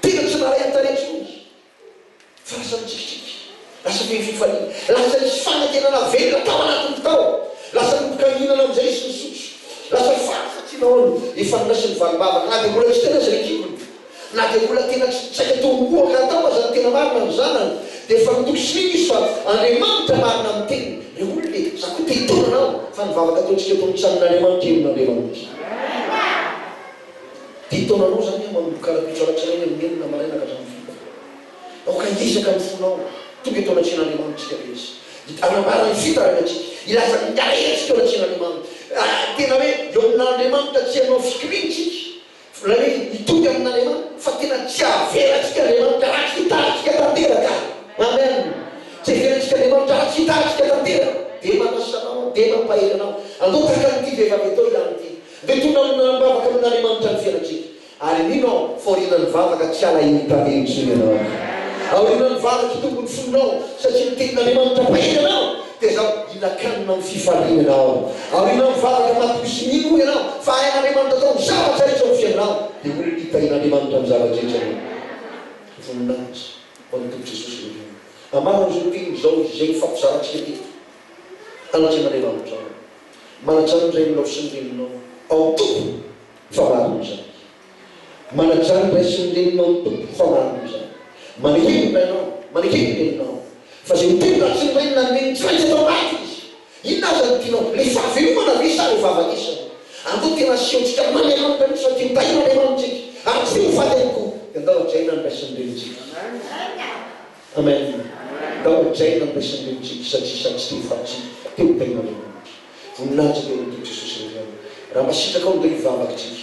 Tena tsy nalahelo tarehy intsony izy. Fa lasa nitsikitsiky. Lasa feno fifaliana. Lasa nisy fanantenana velona tao anatiny tao. Lasa nanomboka nihinana amin'izay izy sy nisotro. Lasa faly satria nahoana? Efa niraisiny valim-bavaka na dia mbola tsy tena aza ny kibony. Na dia mbola tena tsy saika toa mihoaka atao aza ny tena marina ny zanany dia efa nitoky sy mino izy fa Andriamanitra marina amin'ny teniny. Ry olona e, za koa te hitona anao fa ny vavaka ataontsika eto amin'ny tranon'Andriamanitra henon'Andriamanitra. Te hitaona anao zany aho manomboka rahampitso alatsinainy amin'ny enina maraina ka hatramin'ny fito. Aoka hiezaka ny fonao. Tonga eto anatrehan'Andriamanitra isika rehetra. Hanambara ny fitarainantsika. Hilaza ny alahelontsika eo anatrehan'Andriamanitra. Tena hoe eo amin'Andriamanitra tsy hanao fikomiana isika. Ilay hoe hitoky amin'Andriamanitra fa tena tsy avelantsika Andriamanitra raha tsy hitarintsika tanteraka. Amen. Tsy avelantsika Andriamanitra raha tsy hitarintsika tanteraka. Dia manasa anao aho, dia mampahery anao. Andao tahaka an'ity vehivavy atao ihany ity. Dia tonga amim-bavaka amin'Andriamanitra ny fiainantsika. Ary mino aho fa aorianan'ny vavaka tsy halahelo tarehy intsony ianao. Aorianan'ny vavaka hitombo ny fonao satria ny tenin'Andriamanitra mpahery anao dia zao hihinan-kanina amin'ny fifaliana ianao. Aorianan'ny vavaka matoky sy mino ianao fa hain'Andriamanitra atao ny zavatra rehetra ao amin'ny fiainanao dia olona hitahian'Andriamanitra amin'ny zava-drehetra ianao. Voninahitra ho an'ny Tompo Jesosy irery ihany. Ambara amin'izao teny izao izay nifampizarantsika teto anatrehan'Andriamanitra ao. Manaja ny rainao sy ny reninao ao amin'ny Tompo fa marina izany. Manajà ny ray sy ny reninao ny Tompo fa marina izany. Maneke ny rainao, maneke ny reninao. Fa izay miteny ratsy ny rainy na ny reniny tsy maintsy atao maty izy. Inona aza no tianao? Ilay fahavelomana ve sa ilay fahafatesana? Andao tena asehontsika amin'Andriamanitra mihitsy fa te ho tahin'Andriamanitra isika ary tsy te ho faty ihany koa. Dia andao hajaina ny ray sy ny renintsika. Amen. Andao hajaina ny ray sy ny renintsika satria sady tsy te ho faty isika, te ho tahin'Andriamanitra. Voninahitra dia ho an'ny Tompo Jesosy irery ihany. Raha mba sitrakao ndeha hivavaka tsika.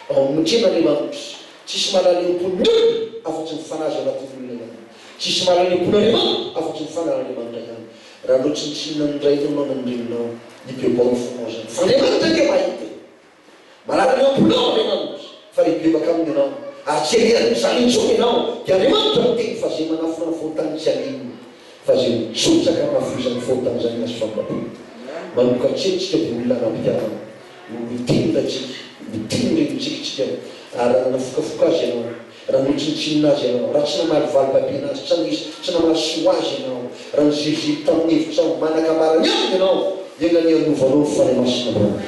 Ao amin'ny tsen'Andriamanitra. Tsisy mahalaleom-pon'ny olona afa-tsy ny fanahy izay anatin'ny olona ihany. Tsisy mahalaleom-pon'Andriamanitra afa-tsy ny fanahin'Andriamanitra ihany. Raha notsinotsinona ny rainao na ny reninao, nibebao ny fonao izany. Fa Andriamanitra ange mahita e! Mahalala ny ao am-ponao Andriamanitra, fa raha hibebaka aminy ianao, ary tsy heriheriny izany intsony ianao, dia Andriamanitra miteny fa izay manafina ny fahotany tsy haninona, fa izay mitsotsaka mafy izany fahotany izany azo famindram-po. Manomboka hatreto isika dia olona hanam-pitiavana, olon-tian'ny raintsika, olon-tian'ny renintsika isika, ary raha nanafokafoka azy ianao, Raha notsinotsinona azy ianao, raha tsy namaly valim-babena azy, tsy nanisy, tsy namaly soa azy ianao, raha niziriziry tamin'ny hevitrao, manan-kambara ny aminy ianao, enga anie hanovanao ny Fanahy Masina androany.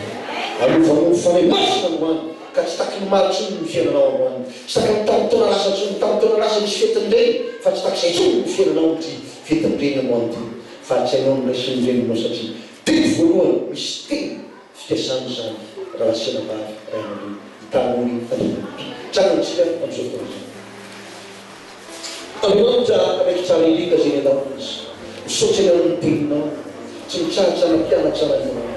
Hanovanao ny Fanahy Masina androany, ka tsy taky ny omaly intsony ny fiainanao androany. Tsy taky ny tamin'ny taona lasa intsony, tamin'ny taona lasa nisy fetin'ny reny, fa tsy taky izay intsony ny fiainanao amin'ity fetin'ny reny androany ity. Fa hajainao ny ray sy ny reninao satria didy voalohany misy teny Fikasana izany raha asiana vary ray aman-dreny hitanao ny Andriamanitra. Tranontsika amin'izao fotoana izao. Andriamanitra akaiky tsara indrindra izay any an-danitra. Misaotra Anao amin'ny Teninao. Tsy mitsahatra nampianatra anay Ianao.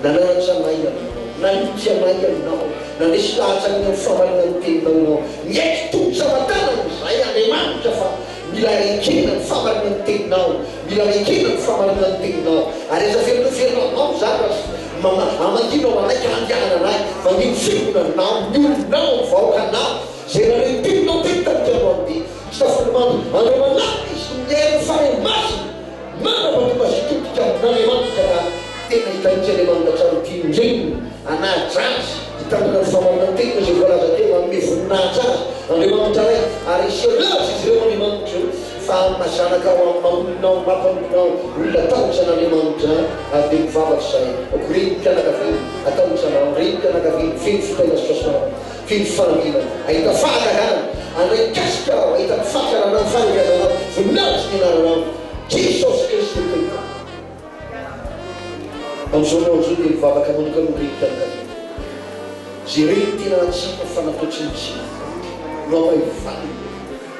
Nananatra anay Ianao. Nahitsy anay Ianao. Nandresy lahatra anay amin'ny famarinan'ny Teninao Ianao. Miaiky tongotra aman-tanana izahay Andriamanitra fa mila ekena ny famarinan'ny Teninao. Mila ekena ny famarinan'ny teninao. Ary aza velona aminao izany raha mama amanginao manaiky handehanana anay manginy fiangonanao, ny olonao, ny vahoakanao, izay nandre ny teninao teto tamin'ity androany ity. Tsy tafandrimandry anao manampy izy no mihaino ny Fanahy Masina mandra-pahatonga azy. amin'Andriamanitra ka tena hita mihitsy Andriamanitra tsara ho tian-dreniny hanaja azy, hitandrina ny fahamarinanteniny izay voalaza teo, hanome voninahitra azy Andriamanitra Ray ary hiseho lavitra izy ireo Andriamanitra io fa amin'ny maha zanakao amin'ny maha olonao maha mpanomponao olona tahotra an'Andriamanitra ary dia mivavaka izahay aoka renim-pianakaviana hatahotra anao renim-pianakaviana feno fitahiana sy fahasoavana Feno fahanginana, hahita fahagagana, handray kasika aho, hahita ny fahatsarana ny fahalebiazanao, voninahitry ny anaranao, Jesosy Kristy Tompo. Amin'izao andro izao dia mivavaka manokana ho renim-pianakaviana. Izay reny tena nahatsapa fa natao tsinontsinona, nohamaivanina,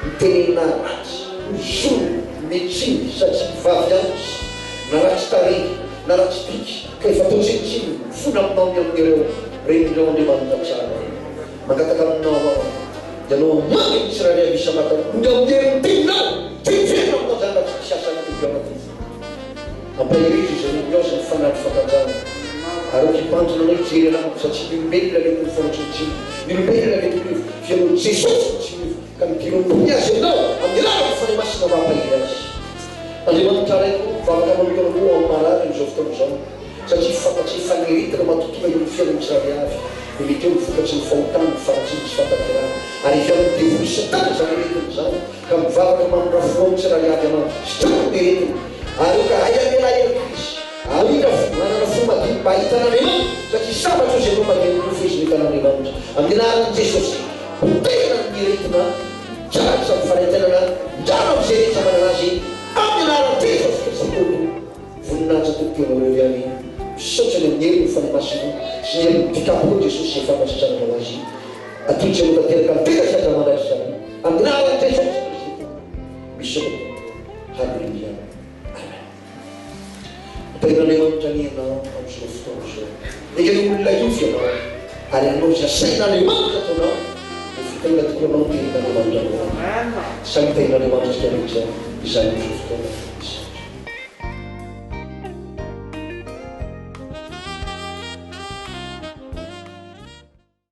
notenenina ratsy, nozonina, nomentsiny satria vavy antitra, na ratsy tarehy, na ratsy bika, ka efa atao tsinontsinona, mifona aminao ny amin'ireo renin'ireo Andriamanitra tsara. Mangataka aminao aho, Ianao hamangy ny tsirairay avy isam-batana, ny amin'ny herin'ny teninao, dia hiverina aminao izany raha tsy misy asan'ny Tompo eo anatiny. Ampaherezo izy ireo, mihaoza ny fanahy ny fatanjahana, ary aoka hibanjina anao hijery anao, satria ny olombelona mety mifanao tsinontsinona, ny olombelona mety miova, fa Ianao Jesosy no tsy miova, ka midira ho ambony azy Ianao, amin'ny alalan'ny Fanahy Masina mba hampahery azy. Andriamanitra Raiko, mivavaka manokana koa ho amin'ny marary amin'izao fotoana izao, satria fantatray fa ny aretina matoa tonga eo amin'ny fiainan'ny tsirairay avy dia mety eo ny vokatry ny fahotana, ny faharatsiana sy fahatanterahana, ary avy amin'ny devoly satana izany aretina izany, ka mivavaka mamindra fo amin'ny tsirairay avy Ianao, sitrano ny aretina, ary aoka hahay hamela heloka izy, hamindra fo, hanana fo madio mba hahita an'Andriamanitra, satria sambatra eo izay anao madio ny nofo izy no hita an'Andriamanitra. Amin'ny anaran'i Jesosy, potehina ny aretina. Mitarika ny fanaintainana miala amin'izay rehetra manana azy amin'ny anaran'i Jesosy Kristy Tompo. Voninahitra Tompoko eo aminareo ihany. Misaotra ny amin'ny herin'ny Fanahy Masina sy ny herin'ny mpikapoka Jesosy izay fanasitrananao azy. Atolotra anao tanteraka ny tena sy Andriamanitra izany amin'ny anaran'i Jesosy Kristy Tompo. Misaotra Tompo. Haleloia. Amen. Tahin'Andriamanitra anie ianao amin'izao fotoana izao. Ekena ho olona hiova ianao, ary hanao izay asain'Andriamanitra ataonao. Ho fitahiana tokoa anao ny tenin'Andriamanitra androany. Samy tahin'Andriamanitra isika rehetra izany amin'izao fotoana.